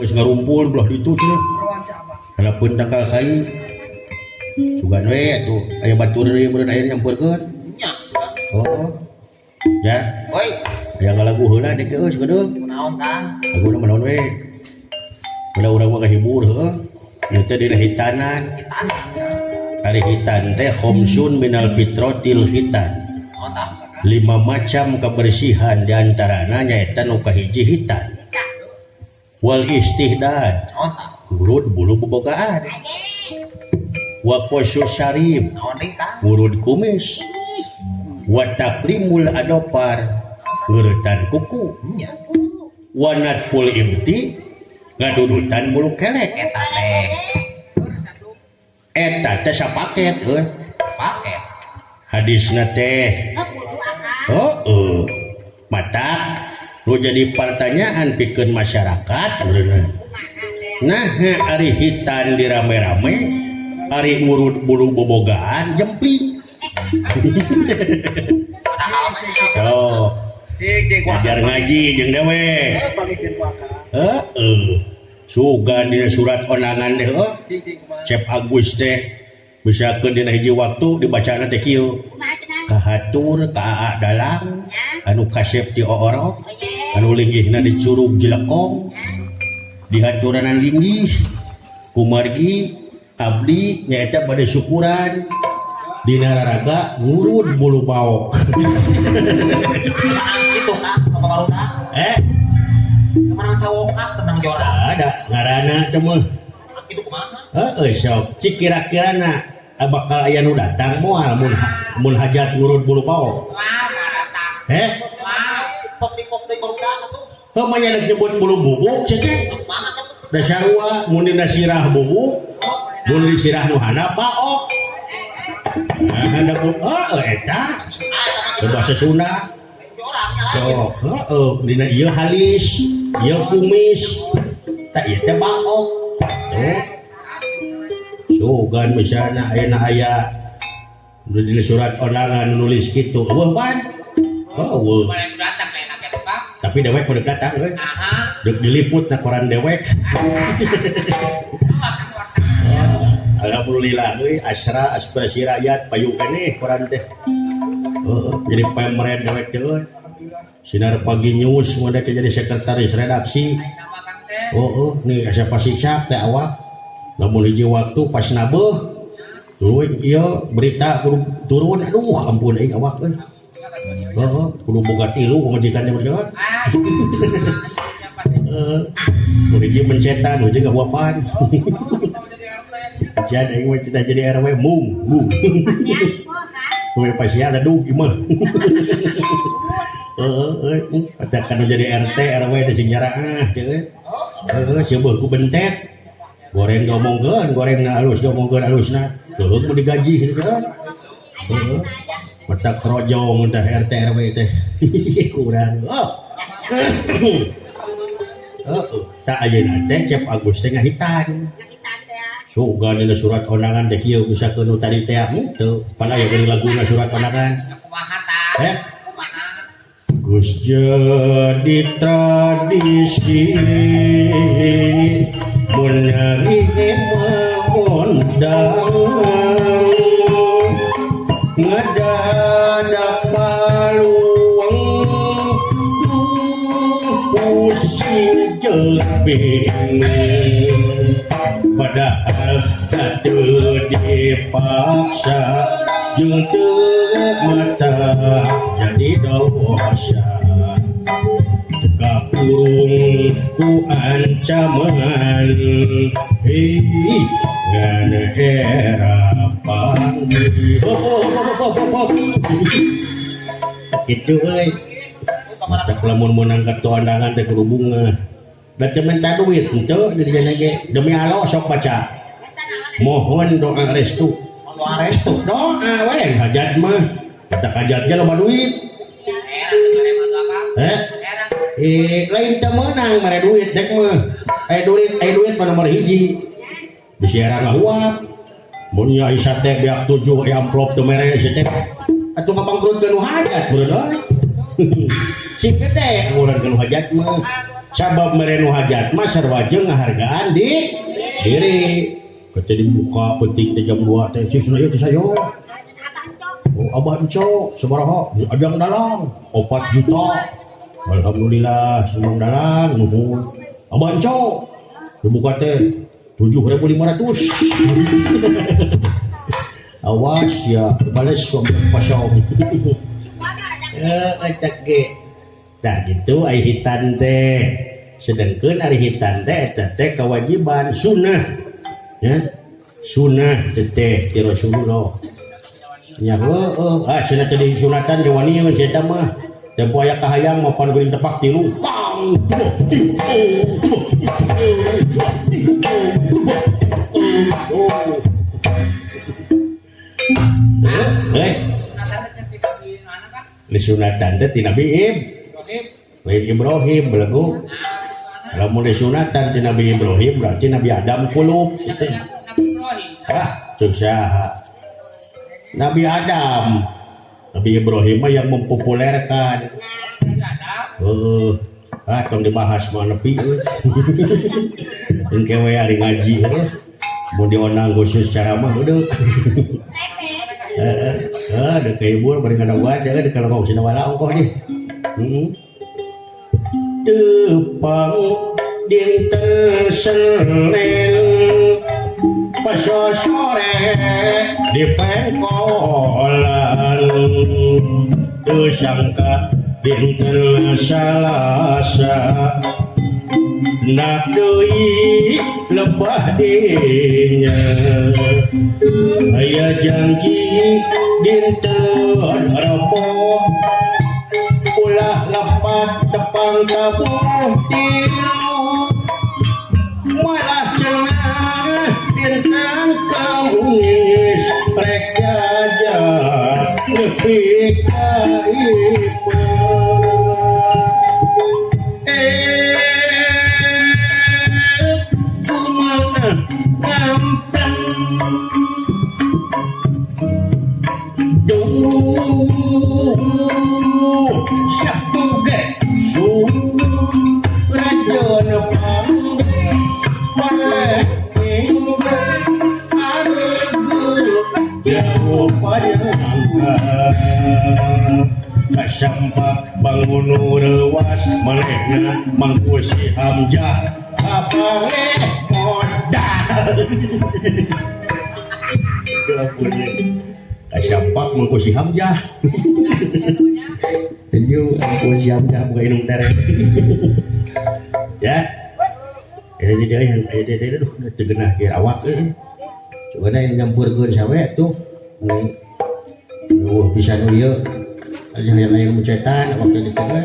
Geus ngarumpul belah ditu cenah. Kalapeun tangkal kai. Sugan we atuh aya batur deui meureun aya nyampeurkeun. Nya. Oh. Ya, Oi, aya ngalagu heula dek geus gedeung. kunaon, Kang? Laguna mah naon we. Ulah urang mah kahibur heuh. Ieu teh dina hitanan. Hitan. Ari hitan teh khamsun minal fitratil khitan. Naon tah? Lima macam kebersihan diantarana nyaeta nu kahiji hitan. Wal istihdad, Naon tah? ngurud bulu bobogaan. Wa qashu syarib, Naon deui, Kang? Ngurud kumis. Wa taklimul adopar, ngeuretan kuku. Nya. Wa natful ibti, ngadudutan bulu kelek. Eta teh Eta teh sapaket euy. Paket. Hadisna teh oh, matak nu jadi pertanyaan pikeun masyarakat meureunna. Nah, ari hitan dirame-rame, ari ngurud bulu bobogaan jempling. Padahal mah nya. Oh, Cik, cik. Ngajar ngaji jeung dewek. Pangikeun ku akang. Heeh. Sugan dina surat ondangan teh heuh. Cik, cik, kumaha? Cep Agus teh misalkeun dina hiji waktu dibacana teh kieu. Kahatur ka Aa Dalang anu kasep ti Oorok anu linggihna di Curug Jelekong dihaturanan linggih kumargi abdi nyaeta bade syukuran dina raraga ngurud bulu baok. Itu Kang, nu barudak. Eh. Kemana cawokah tenang jorang. Ada ngaranna teh mah. Itu kumaha? Heeh, sok cik kira-kirana bakal aya nu datang moal mun mun hajat ngurud bulu baok? Wah, datang. Eh. Wah, pok di pok deui barudak atuh. Heuh mah nya nyebut bulu bubuk cek teh. Kumaha atuh? Da sarua mun dina sirah bubuk, mun di sirah nu handap baok. Nah, handap oh eta bahasa Sunda. Jorang nya lain. Sok, heeh, dina ieu halis, ieu kumis. Tak ieu teh baok. Tuh. Sugan misalnya ayeuna aya nu dina surat undangan nulis kitu, euweuh pan? Euweuh. Boleh datang enak ya, Kang. Tapi dewek kudu datang euy. Aha. Deuk diliput na koran dewek. Alhamdulillah euy, Asra Aspirasi Rakyat payu keneh koran teh. Heeh, jadi pemren dewek teh euy. Sinar Pagi News mun teh jadi sekretaris redaksi. Nama Kang teh. Oh, nih asa pasiksa teh awak. Lamun hiji waktu pas nabeuh turun ieu berita kudu turun, aduh ampun aing awak euy. Heeh, kudu boga tilu pamajikan teh berjalan. Ah, Heeh. Nu hiji mencetan, nu hiji ngahuapan. Jan aing mah cita jadi RW mung, mung. Kuwe pasti ada dug mah. Heeh, euy, patakan nu jadi RT, RW teh sing nyaraah teh euy. Heeh, sieun ku bentet. Goreng diomongkeun, gorengna alus diomongkeun alusna. Leuheung mun digaji kitu kan. Heeh. Matak kerojong teh RT RW teh. Kurang. Oh. Heeh, tak ayeuna teh Cep Agus teh ngahitan. Sugan dina surat undangan teh kieu misalkeun nu tadi teh henteu, pan aya geuning laguna surat undangan. Kumaha tah? Eh? Kumaha? Geus jadi tradisi mun nyarima undangan ngadadak paluang pusing jeung bingung padahal teu dipaksa jeung teu mata jadi dosa kapurung ku ancaman hei ngan era panggih oh, oh, oh, oh, oh, oh. Kitu euy. Matak lamun meunang ka undangan teh kudu bunga da teu minta duit henteu di dinya ge, demi Allah. Sok baca mohon doa restu. Doa restu. Doa we hajat mah, kata hajatnya loba duit. Era teu mere mah Kang. Eh. Era. Eh, lain teu meunang mere duit dek mah aya duit, aya duit mah nomor hiji bisi era ngahuap mun nya isa teh beak tujuh aya amplop teu mere isa teh atuh ngabangkrutkeun nu hajat beureun euy. Sing gede ngurankeun nu hajat mah. Sabab mere nu hajat mah sarua jeung ngahargaan di diri. Ketika dibuka peuting teh jam 2 teh cenah ieu teh sayo. Oh, abah enco sabaraha ajang dalang 4 juta. Alhamdulillah senang dalang nuhun. Abah enco dibuka teh 7.500. Awas ya bales kosong. Acak ge. Nah gitu ai hitan teh. Sedangkeun ari hitan teh eta teh kewajiban sunnah. Ya. Sunnah teh ti Rasulullah. Nya heueuh, ah cenah teh disunatan ge waniun sia eta mah. Tempo aya kahayang mah pan geuning tepak tilu. Tang. Disunatan teh ti Nabi Ibrahim. Lain Ibrahim belegu. Lamun disunatan ti Nabi Ibrahim berarti Nabi Adam kulup. Ah, teu saha. Nabi Adam. Nabi Ibrahim mah yang mempopulerkan. Heeh. Ah, tong dibahas mah nepi euy. Engke we ari ngaji heuh. Mun diondang khusus ceramah heueuh. Heeh, deuk kahibur bari ngadaguan deui deuk kalongkong sinawala ongkoh deh. Heeh. Tepang dinten Senin pasosore di pengkolan teu sangka dinten Salasa nak deui lebah dinya aya janji dinten Rebo ulah lepat tepang tabuh tilu malah cenah dinten Kamis rek jajak nepi ka imah kumaha ngampen duh Sabtu ge rajeun kasampak bangun reuwas manehna mangku si Hamzah apale modal kasampak mangku si Hamzah Setuju, mangku si Hamzah buka inung tere ya ini dia yang ini aduh teu geunah kieu awak euy coba da nyampurkeun sawe tuh ni eueuh pisan ieu aja yang lain mencetan waktu itu kan.